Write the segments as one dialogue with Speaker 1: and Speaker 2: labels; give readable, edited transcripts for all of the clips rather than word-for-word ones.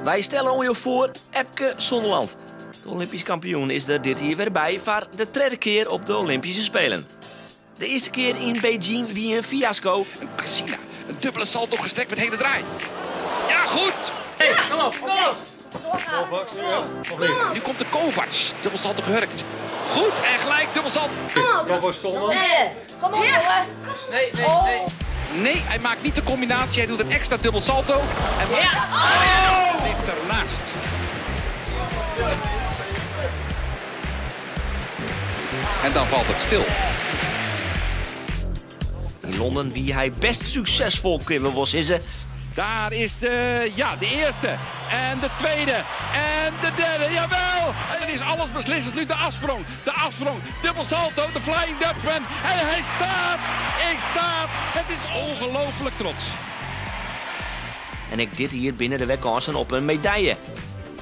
Speaker 1: Wy stelle oan jo foar Epke Zonderland. De Olympysk kampioen is der dit jier wer by foar de tredde kear op de Olympyske Spelen. De earste kear yn Beijing wie in fiasko.
Speaker 2: Een Cassina, een dubbele salto gestrekt met hele draai. Ja, goed!
Speaker 3: Hey, kom op, kom op!
Speaker 2: Nu komt de Kovac, dubbel salto gehurkt. Goed en gelijk dubbel salto.
Speaker 3: Kom op,
Speaker 4: Kom op, jongen.
Speaker 3: Nee, nee, nee.
Speaker 2: Nee, hij maakt niet de combinatie. Hij doet een extra dubbel salto. En maakt...
Speaker 3: Ja.
Speaker 2: Oh! Ligt ernaast. En dan valt het stil.
Speaker 1: Yn Londen wie hy best suksesfol, kinne we wol sizze.
Speaker 2: Daar is de, ja, de eerste. En de tweede. En de derde. Jawel! En het is alles beslissend nu de afsprong. De afsprong. Dubbel salto. De Flying Dutchman. En hij staat. Ik staat. Het is ongelooflijk trots.
Speaker 1: En ek dit jier binne der wer kânsen op in medaille.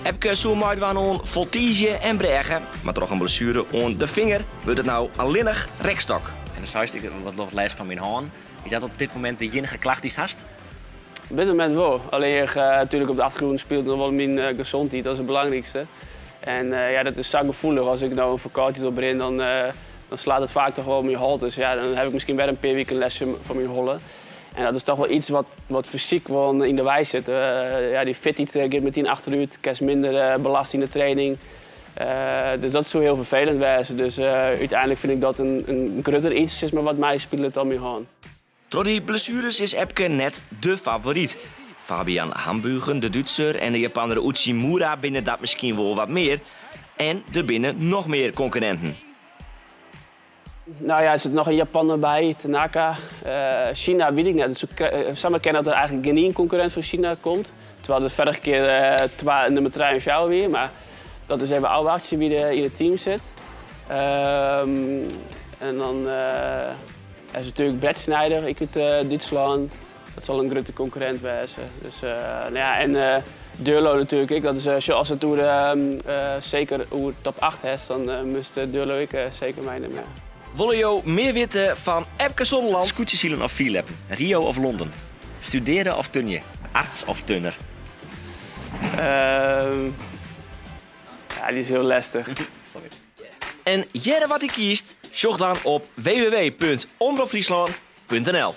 Speaker 1: Epke soe meidwaan oan voltige en brêge, mar troch in blessuere oan de finger wurdt it no allinnich rekstok. En dan seist, ik ha wat lêst fan myn hân. Is dat op dit momint de iennige klacht dy'tst hast?
Speaker 5: Op dit momint wol. Allinnich natuerlik op de achtergrûn spilet noch wol myn gezondheid, dat is it belangrykste. En ja, dat is sa gefoelich. As ik no in ferkâldheid oprin, dan dan slaat it faak toch wol op myn holle. Dus ja, dan ha ik miskien wer in pear wiken lêst fan myn holle. En dat is toch wol iets wat fysyk wol yn de wei sit. Ja, dy fitheid giet metien achterút, kinst minder belêste yn de training. Dus dat soe hiel ferfelend wêze. Dus úteinlik fyn ik dat in grutter iets, sis mar, wat my spilet dan myn hân.
Speaker 1: Troch dy blessueres is Epke net de favoryt. Fabian Hambüchen, de Dútser, en de Japanner Uchimura binne dat miskien wol wat mear. En der binne noch mear konkurrinten.
Speaker 5: No ja, der sit noch in Japanner by, Tanaka. China wit ik net. It soe samar kinne dat der eigentlik gjin ien konkurrint fan China komt. Terwijl der foarige kear twa nûmer trije en fjouwer wie. Mar dat is even ôfwachtsjen wie der yn it team sit. En dan is natuerlik Bretschneider, ek út Dútslân. Dat sil in grutte konkurrint wêze. Dus, no ja, en Deurloo natuerlik ek. Dat is, sjoch, ast it oer, seker oer top 8 hast, dan moatst Deurloo ek seker meinimme. Ja.
Speaker 1: Wolle jo mear witte fan Epke Zonderland? Skûtsjesilen of fierljeppen? Rio of Londen? Studearje of turnje? Arts of turner?
Speaker 5: Ja, dy is hiel lestich.
Speaker 1: En hearre wat dy kiest? Sjoch dan op www.omropfryslân.nl.